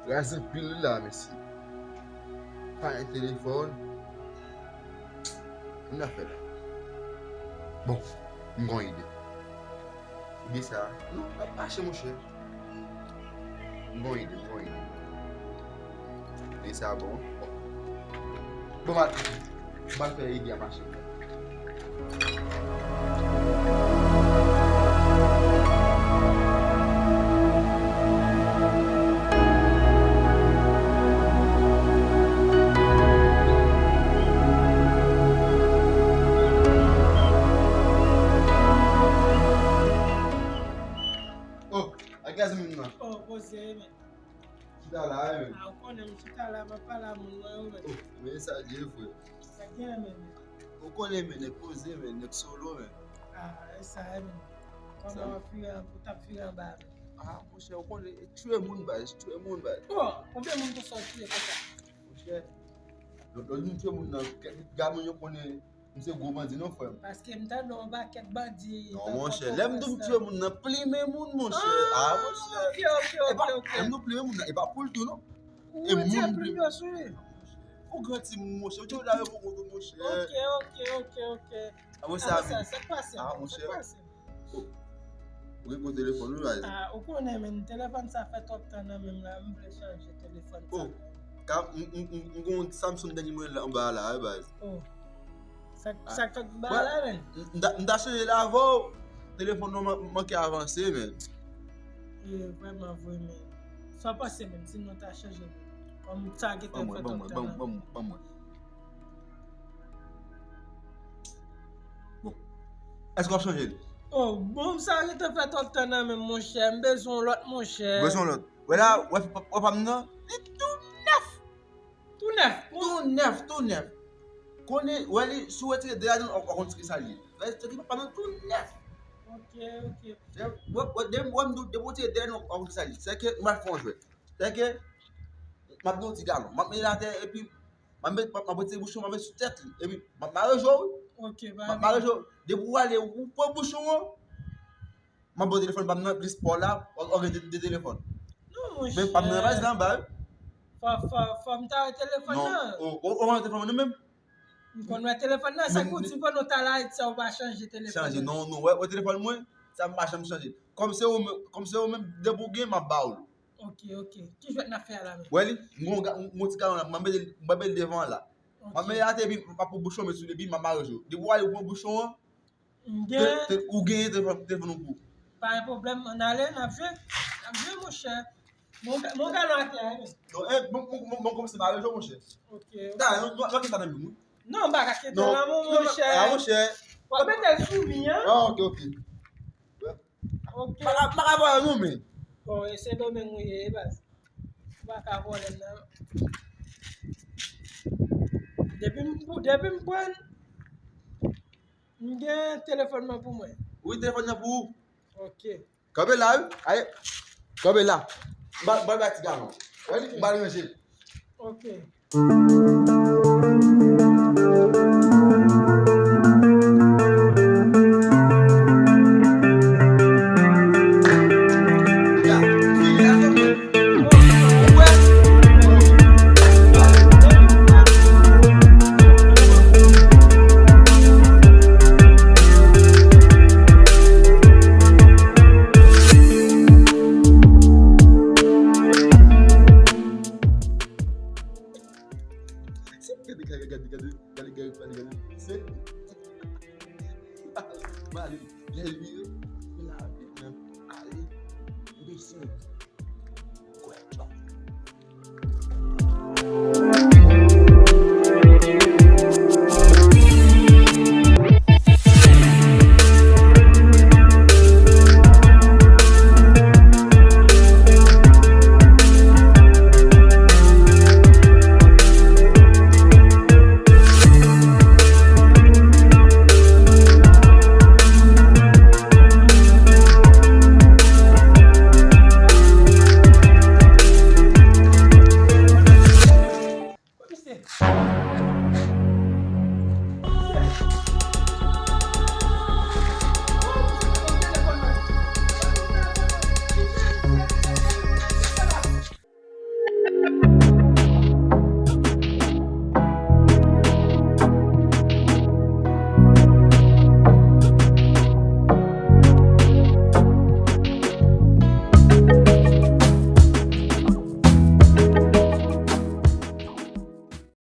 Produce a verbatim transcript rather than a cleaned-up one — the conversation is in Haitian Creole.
Raz anpil la, mesye. Pa gen telefòn. Ki n ap fè la? Bon, m gon ide. Ide sa, non, l ap mache, monchè. M gon ide, m gon ide. Ide sa bon. Bon, m al, m al fè ide a mache. Oh, ak gaz moun nan. Oh, poze, men. Chita la, wi, men. Ah, ou konnen m chita la, m ap pale a moun mwen yo, men. Oh, men sa di, frè. Sa gen, men. Ou konnen, men, nèg poze, men, nèg solo, men. Ah, e sa, men. Kòman w ap vire, ou t ap vire anba, men? Ah, monchè, ou konnen, tchwe moun, baz, tchwe moun, baz. Oh, konbyen moun konsa w tchwe konsa? Monchè, lòt, lòt moun tchwe moun nan, kèk, gade moun yo konnen. M se gwo bandi non, frè m. Paske m tande yon pakèt bandi. Non, monchè, lè m di w m tchwe moun nan, plimen moun, monchè. Ah, monchè. Ok, ok, ok, ok. E pa, lè m di w plimen moun nan, e pa poul tou, non. Ou retire plim yo sou li. Ou gran timoun, monchè. Ou te la yo poko tou, monchè. Ok, ok, ok, ok. Apre sa, sa k pase? Ah, monchè. Sa k pase? Ou gen gwo telefòn, wi, baz. Ah, ou konnen, men, telefòn sa fè twòp tan nan men m la, m vle chanje telefòn sa. Oh, ka, m, m, m, m gen yon Samsung dènye modèl anba la, wi, baz. Oh. Sa, sa k fèt ba la, men? M ta, m ta chanje l avè w. Telefòn nan man-, manke avanse, men. E, vrèman vre, men. Sa w panse, men, si nou ta chanje, men? Kòm sa gentan fè twòp tan nan men. Ban mwen, ban mwen, ban mwen, ban mwen. Bon. Èske w ap chanje l? Oh, bon, sa gentan fè twòp tan nan men m, monchè. M bezwen yon lòt, monchè. Bezwen yon lòt. Wè la, wè, wè pa m nan? Li tou nèf. Tou nèf? Tou nèf, tou nèf. Konnen, wè li, si w retire de ladan l, w, w konn ki sa l ye. Wè, se ki pa m nan tou nèf. Ok, ok. Wè, wè, de, wè m di w, depi w retire de ladan l, w, w konn ki sa l ye. Se ke m al fè yon jwèt. Se ke, m ap gen yon ti galon. M ap mete l atè, epi M ap met, m ap, m ap retire bouchon, m ap met sou tèt li. Epi, m ap mare je w, wi. Ok, m ap mare je w. Depi w ale, ou pran bouchon an, m ap ba w telefòn pa m nan, plis pa w la, w, w gen de, de telefòn. Non, monchè. Men pa m nan baz nan, ba. Fò, fò, fò m ta wè telefòn nan. Non, ou, ou, ou wè telefòn nan menm? M konn wè telefòn nan, sa k ou di pou nou ta la, sa ou pa chanje telefòn nan. Chanje, non, non, wè, wè telefòn mwen, sa m pa janm chanje. Kòm se ou menm, kòm se ou menm, depi w gen, m ap ba w l. Ok, ok. Ki jwèt n ap fè a la menm? Wè li, m gon ga-, m gon ti galon la, m ap mete l, m ap mete l devan an la. Ok. M ap mete l atè, epi m ap pran bouchon, m met sou li, epi m ap mare je w. Depi w ale, ou pran bouchon an, te-, te-, ou genyen telefòn, telefòn ou pou ou. Pa gen pwoblèm, ann ale, n ap jwe. N ap jwe, monchè. Mon ga-, mon galon atè a, wi. Non, eh, bon, bon, bon, bon, kòmanse mare je w, monchè. Ok, ok. Da, non, non, non, kite sa nan men m, wi. Non, m pa ka kite l nan men w, monchè. Non, non, ah, monchè. W ap mete l sou mi an. Ah, ok, ok. Ok. M pa ka, m pa ka vòlè non, men. Bon, e Sendomeng ou ye, baz. M pa ka vòlè non. Depi m, depi m pran, m gen telefòn nan pou mwen. Wi, telefòn nan pou ou. Ok. Kanpe la, wi. Aye. Kanpe la. M ba, m ba, m ba ti galon. Wè li, m ba l ranje. Ok.